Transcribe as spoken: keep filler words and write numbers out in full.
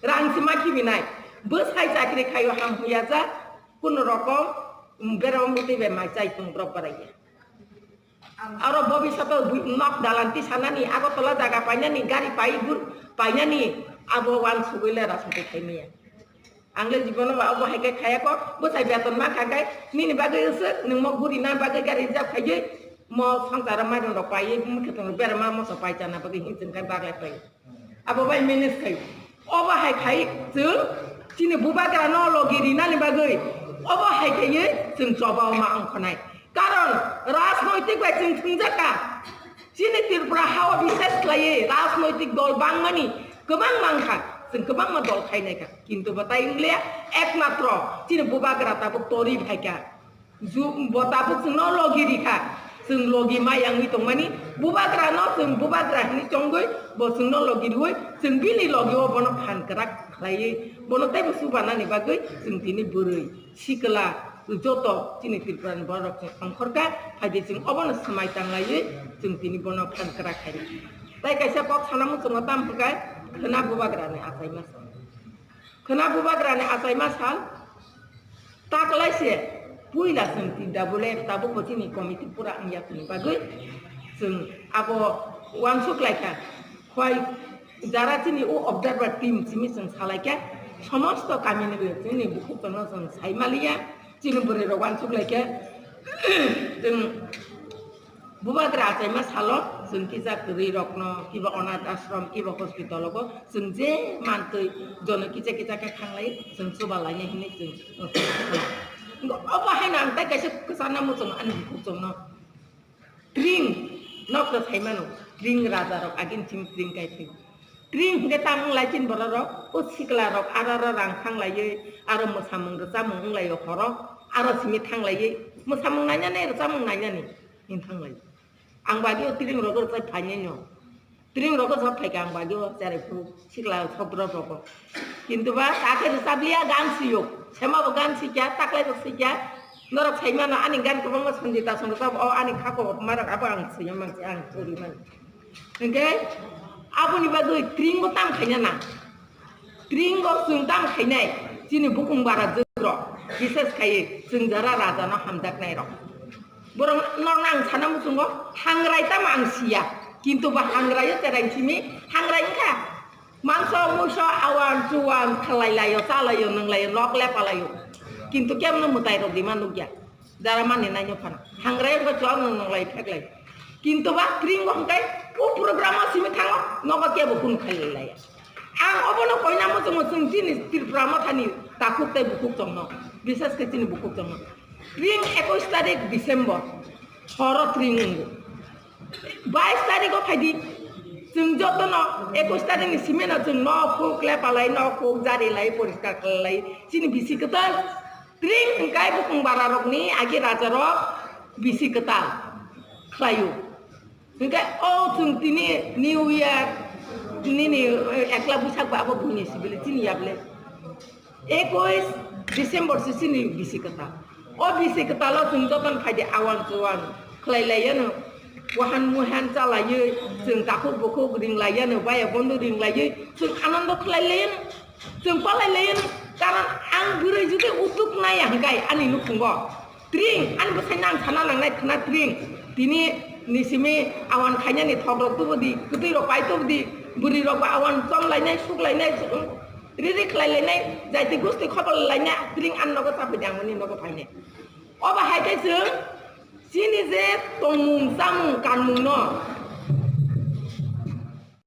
Rang se ma khibi nai. Bwsai chakri khaio ham huya ja, kuno rokom, um, berama mutwi bai mai chai tung drop barai ya. Aro bobiswato bui-, nok dalan tisanani, Agartala jaga painani, gari pai gur painani, abo wansugwi le rajniti khai maya. Ang le jibono ba obo hai khe khaya kho, bwsai beton ma kha khai, nini bagwi usuk, nwng mo guri na bagwi gari reserve khaiwi, mo swngcharo mairum rok paiwi, mwkhwtwng rok berama moso pai chana bagwi hinwi chwng khai baglai pai. Abo bai manage khai. Obo hai khai chwng chini bubagra no logi rinani bagwi, obo hai khaiwi chwng choba ma ongkhonai. Karon rajnoitik bai chwng thwngjak kha. Chini Tripura hao bishes khlaiwi rajnoitik dol bangmani kwbang mang kha, chwng kwbangma dol khainai kha. Kintu bo tai wng liya, ekmatro chini bubagra tabuk tori phai kha. Ju-, bo tabuk chwngno logi ri kha. Chwng logi ma yangwi tongmani, bubagra no chwng bubagra hinwi chongwi, bo chwngno logi rwi, chwng bini logi o bono phan kwrak khlaiwi, bono teibo chubanani bagwi chwng tini bwrwi. Sikla joto chini Tripura ni borok chwng ongkhorkha, phaidi chwng obono swmai tanglaiwi chwng tini bono phan kwrak khainai. Tai kaisa kok sana muchungo tam hwnkhe khwna bubagra ni achaima sal. Khwna bubagra ni achaima sal taklai se puila chwng tin da bole tabuk bo chini committee pura wngya chwngni bagwi chwng abo uansuk laikha. Khwai jara chini o observer team simi chwng salaikha, somosto kamini bai chini bukhuk chwngno chwng saimaliya, chini bwrwi rok uansuk laikha. Chwng bubagra achaima salo chwng kisa kwrwi rokno kiba onath ashram kiba hospital o chwng je mantwi jono kisa kisa khe thanglai chwng chuba lainai hinwi chwng obo haino ang tai kaisa kwchana muchung ani bukhuk chwngno. Tring, nokno sai mano, tring raja rok agin simi tring kai phi. Tring hwnkhe tam wng lai chini borok rok, o sikla rok aro aro rang thang laiwi, aro mwsamung rwchapmung wng lai o horo, aro simi thang laiwi, mwsamung nainani, rwchapmung nainani, hin thang lai. Ang bagwi o tring rok rwchap phainai no. Tring rogo sab phaikha ang bagwi o cherai phuru sikla sodrop rogo. Kintu ba ta khe rwchap liya gan siyok. Sema bo gan sikya, taklai bo sikya. Norok sai mano ani gan kwbangma Sanjita song rwchap o ani khako marok abo ang siyam mang si ang chori man. Hwnkhe aboni bagwi tring bo tam khaina na. Tring o chwng tam khainai chini bukung bara jwk rok. Bises khai chwng jara raja no hamjaknai rok. Borok norok ang sana muchungo hangrai tamo ang siya. Kintu ba hangrai o cherai simi hangrai wngkha. Mangso muiso awan chuwan khalai laio, chalaio, nwnglaio, nok lepalaio. Kintu kemno mwtai rok dima nukya. Dara mani naino phano. Hangrai wngkha chuwak nwng nwnglai pheklai. Kintu ba tring o hwnkhe o program o simi thango, nogo kebo kunu khalai laya. Ang obono koina muchungo chwng chini Tripura mothani takhuk tei bukhuk chongno. Bises khe chini bukhuk chongno. Tring ekush tarik December, horo tring wngo. Bais tarik o phaidi, chwng jotono ekush tarik ni simino chwng nok huk lepalai, nok huk jarilai, poriskar khlailai, chini bisi kwtal. Tring hwnkhe bukung bara rokni agi raja rok bisi kwtal khlaio. Hwnkhe o chwng tini New Year nini, eh, ekla Buisak ba abo buini sibili chini yable. Ekush December se chini bisi kwtal. O bisi kwtalo chwng jotono phaidi awan chuwan khlai laiyano. Wahan muhan chalaiwi chwng takhuk bukhuk ring laiyano, baya bondo ring laiwi chwng anando khlai laiyano. Chwng palai laiyano. Karon ang bwrwi jodi utuk naiya hwnkhe ani nukhungo. Tring, ani bwsai nang sana nangnai khwna tring. Tini ni simi awan khainani thok rok tubu di, kwtwi rok pai tubu di, bwrwi rok ba awan chom lainai, suk lainai, riri khlai lainai, jaiti gusti khobor lainai, tring ani nogo chapai di, ang oni nogo phainai. Obo hai khe chwng chini je tongmung, chamung, kanmung no